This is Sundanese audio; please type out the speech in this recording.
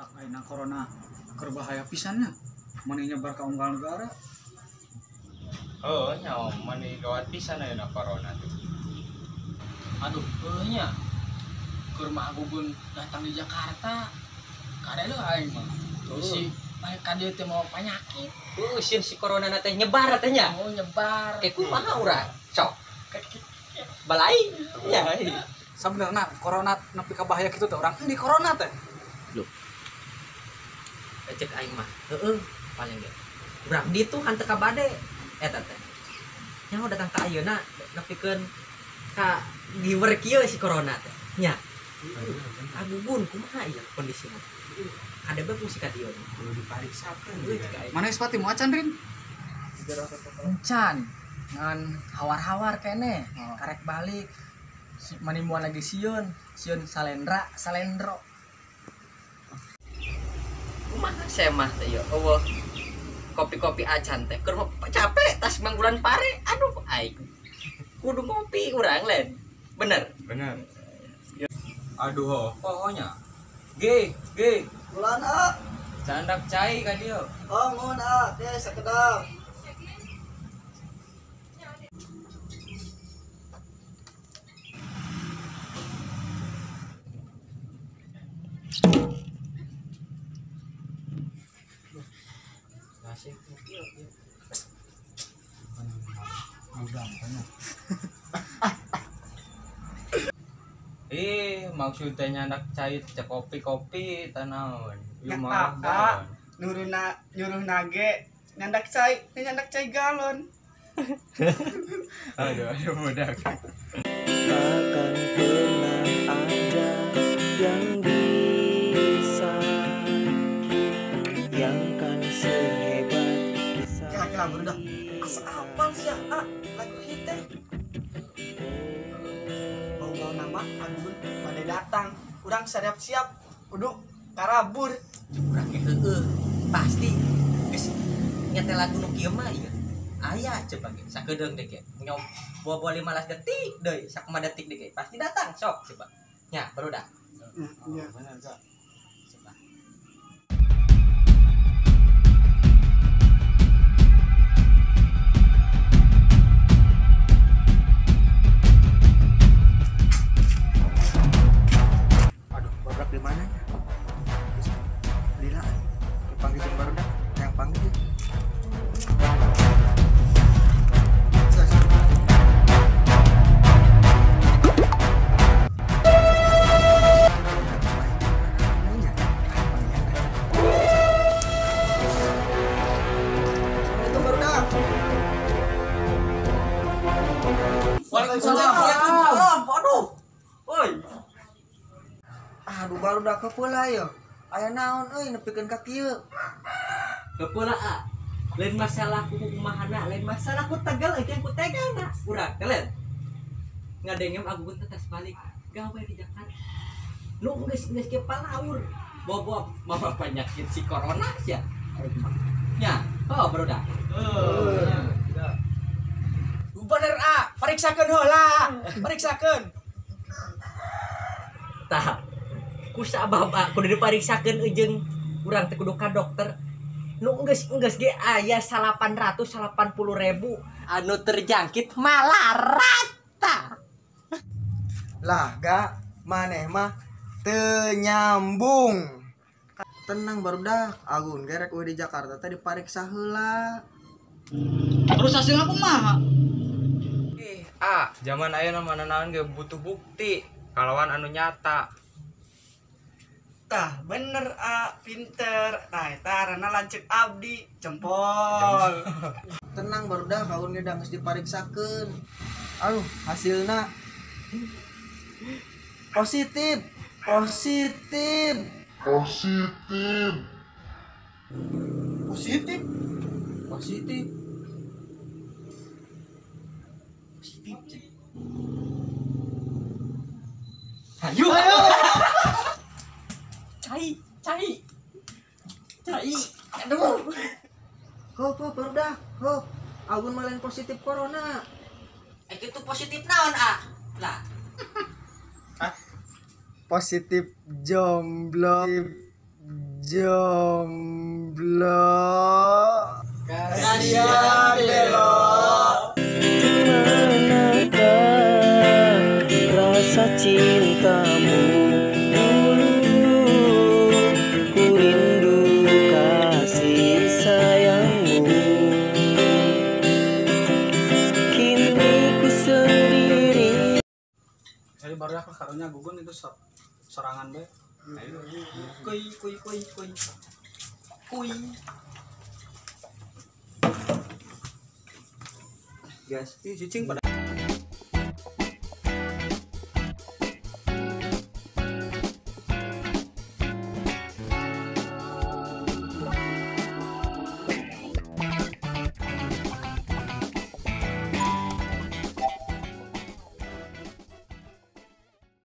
Tak ayeuna corona keur bahaya pisan nya. Mani nyebar ka unggal negara. Oh, nyawa mani gawat pisan ayeuna corona tuh. Aduh, heuh nya. Keur mah Agugun datang di Jakarta. Kada leuh aing mah. Si mah ka dieu teh mau penyakit. Heuh, sieun si corona na teh nyebar teh nya. Oh, nyebar. Ke kumaha urang? Sok. Balai. Nya. Sabenerna corona nepi ka bahaya kitu teh urang di corona teh. Loh. Cek aing mah. Heueuh, paling ge. Urang ditu hanteu ka bade eta teh. Nyaho datang ka ayeuna nepikeun ka giwer kieu si corona teh. Nya. Agugun kumaha ieu kondisina? Kada bae fungsi ka dieu. Kudu dipariksakeun. Mana geus pati moal can Rin? Encan. Ngan hawar-hawar keneh, karek balik. Si manimuan lagi sieun, sieun salendra, salendro. Kumaha semah teh ieu? Eueuh. Kopi-kopi acan teh keur capek tas manggulan pare. Aduh aing. Kudu ngopi urang lain. Bener. Bener. Aduh, oh, pokoknya. G, G. Bulan A. Candak cai ka dieu. Oh, mun A, teh sakedap. Masih Ih, maksudnya nyandak cai cek kopi-kopi tanaon. Ieu mah nuruna nyuruh nage nyandak cai, nyandak cai galon. Aduh, aduh budak. Takkan pernah ada yang bisa, yang kan sehebat kisah. Kira-kira baru dah. Asa apal sih ya, lagu ieu teh. Bau-bau nama Agun pada datang. Urang siap-siap kudu karabur. Urang ge heueuh, pasti geus nyetel lagu nu kieu mah ieu. Aya coba ge sakedeung deui ge. Nyom bawa-bawa 15 detik deui, sakumaha detik deui ge pasti datang sok coba. Nya, barudak. Iya, bener, Kak. Coba. Aduh, babrak di mana ya? Lila, dipanggil jeung barudak, yang panggil. Assalamualaikum barudak. Waalaikumsalam. Waalaikumsalam. Aduh. Oi. Aduh, barudak kepeula ye. Aya naon euy nepikeun ka kieu. Kepeula a. Lain masalah ku kumahana, lain masalah ku tegal jeung ku tegalna. Urang teh lain. Ngadengem Agugun teh tas balik gawe di Jakarta. Nu geus geus ke palaur. Bobo mah penyakit si corona sia. Nya, oh barudak. Bener A, periksakeun heula. Periksakeun. Tah. Ku sabab kudu dipariksakeun jeung urang teh kudu ka dokter. Nu geus geus ge aya 880.000 anu terjangkit malarata. Lah, ga maneh mah teu nyambung. Tenang barudak, Agun gerek we di Jakarta teh dipariksa heula. Terus hasilna kumaha? Ih, ah, zaman ayeuna mah naon ge butuh bukti kalawan anu nyata. Tah, bener A, pinter. Nah, eta arana lanceuk abdi, jempol. Tenang barudak, Agun ge da geus dipariksakeun. Aduh, hasilna positif. Positif. Positif. Positif. Positif. Ayo. Cai, cai. Cai. Aduh. Hop, hop, barudak. Hop. Agun mah lain positif corona. Eh kitu positif naon, A? Lah. Positif jomblo. Jomblo. Kasihan deh lo. Manakah rasa cintamu dulu? Ku rindu kasih sayangmu. Kini ku sendiri. Jadi baru aku karunya Gugun itu serangan bae. Kuy kuy kuy kuy. Kuy. Gas. Ih, cicing pada